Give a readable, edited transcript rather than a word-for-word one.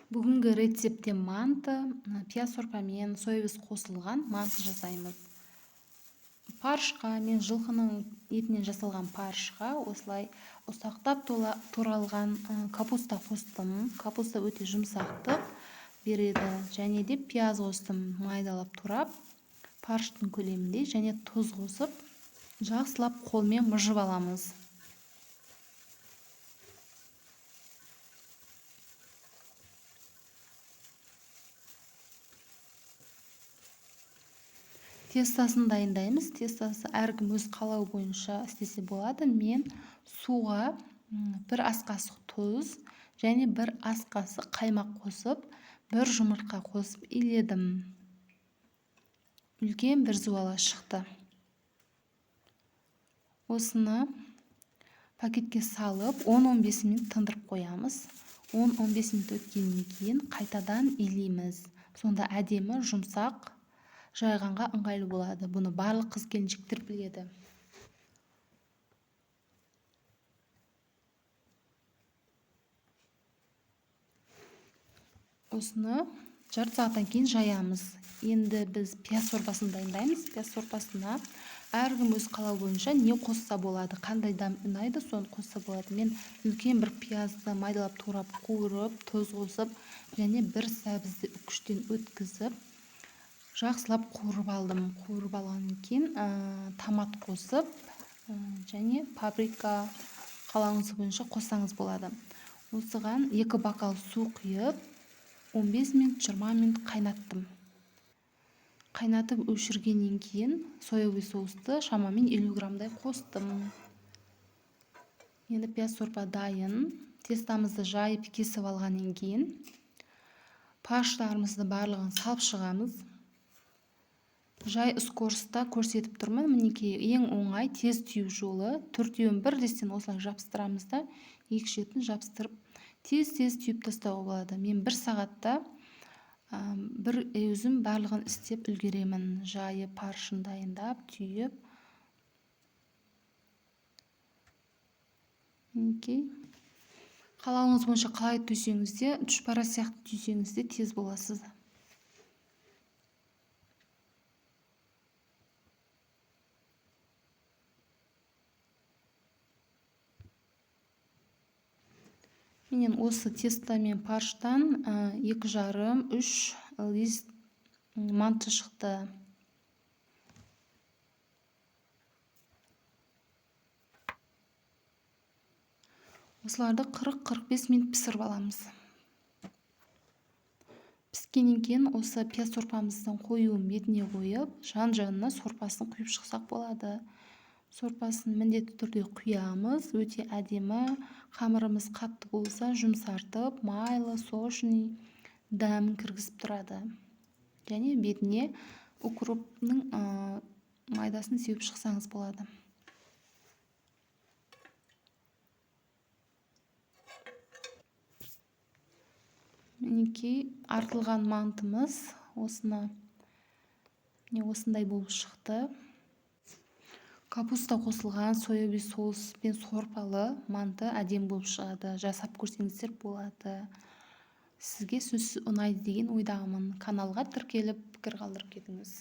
Бүгінгі рецептте манты, пияз сорпамен соевый қосылған манты жасаймыз. Фаршқа, мен жылқының етінен жасалған фаршқа осылай ұсақтап туралған капуста қостым. Капуста өте жұмсақтық береді. Және де пияз қостым, майдалап турап, фарштың көлемінде, және тұз қосып, жақсылап қолмен мыжып аламыз. Тестосын дайындаймыз. Тестосы әркім өз қалауы бойынша істесе болады. Мен суға 1 ас қасық тұз және 1 ас қасық қаймақ қосып, 1 жұмыртқа қосып иледім. Үлкен бір зуала шықты. Осыны пакетке салып 10-15 минут тындырып қоямыз. 10-15 минут өткеннен кейін қайтадан илейміз. Сонда әдемі, жұмсақ, жайғанға ыңғайлы болады. Бұны барлық қыз келіншектер біледі. Осыны жарты сағаттан кейін жаямыз. Енді біз пияз сорпасын дайындаймыз. Пияз сорпасына әркім өз қалауы бойынша не қосса болады, қандай дәм ұнайды, соны қосса болады. Мен үлкен бір пиязды майдалап турап, қуырып, тұз қосып, және бір сәбізді үкіштен өткізіп, жақсылап қуырып алдым. Қуырып алғаннан кейін, томат қосып, және паприка қалауыңыз бойынша қоссаңыз болады. Осыған 2 бокал су құйып, 15 минут, 20 минут қайнаттым. Қайнатып өшіргеннен кейін соевый соусты шамамен 50 граммдай қостым. Енді пияз сорпа дайын. Тестамызды жайып кесіп алғаннан кейін фарштарымызды барлығын салып шығамыз. Жай скоростта көрсетіп тұрмын. Мінекей ең оңай тез түю жолы. Төртеуін бірлестен осылай жабыстырамыз да, екі шетін жабыстырып тез-тез түйіп тастауға болады. Мен 1 сағатта, бір өзім барлығын істеп үлгеремін. Жайып, фаршын дайындап, түйіп. Мінекей. Қалауыңыз бойынша қалай түйсеңіз де, тұшпара сияқты түйсеңіз де тез боласыз. Менен осы тесто мен фарштан, екі жарым, үш лист манты шықты. Осыларды 40-45 минут пісіріп аламыз. Піскеннен кейін осы пияз сорпамыздың қоюын бетіне қойып, жан-жанына сорпасын құйып шықсақ болады. Сорпасын міндетті түрде құямыз. Өте әдемі, қамырымыз қатты болса, жұмсартып, майлы, сочный дәмін кіргізіп тұрады. Және бетіне укроптың, майдасын сеуіп шықсаңыз болады. Мінекей артылған мантымыз осыны, міне осындай болып шықты. Капуста қосылған соевый соус пен сорпалы манты әдемі болып шығады. Жасап көрсеңіздер болады. Сізге сөзсіз ұнайды деген ойдамын. Каналға тіркеліп, пікір қалдырып кетіңіз.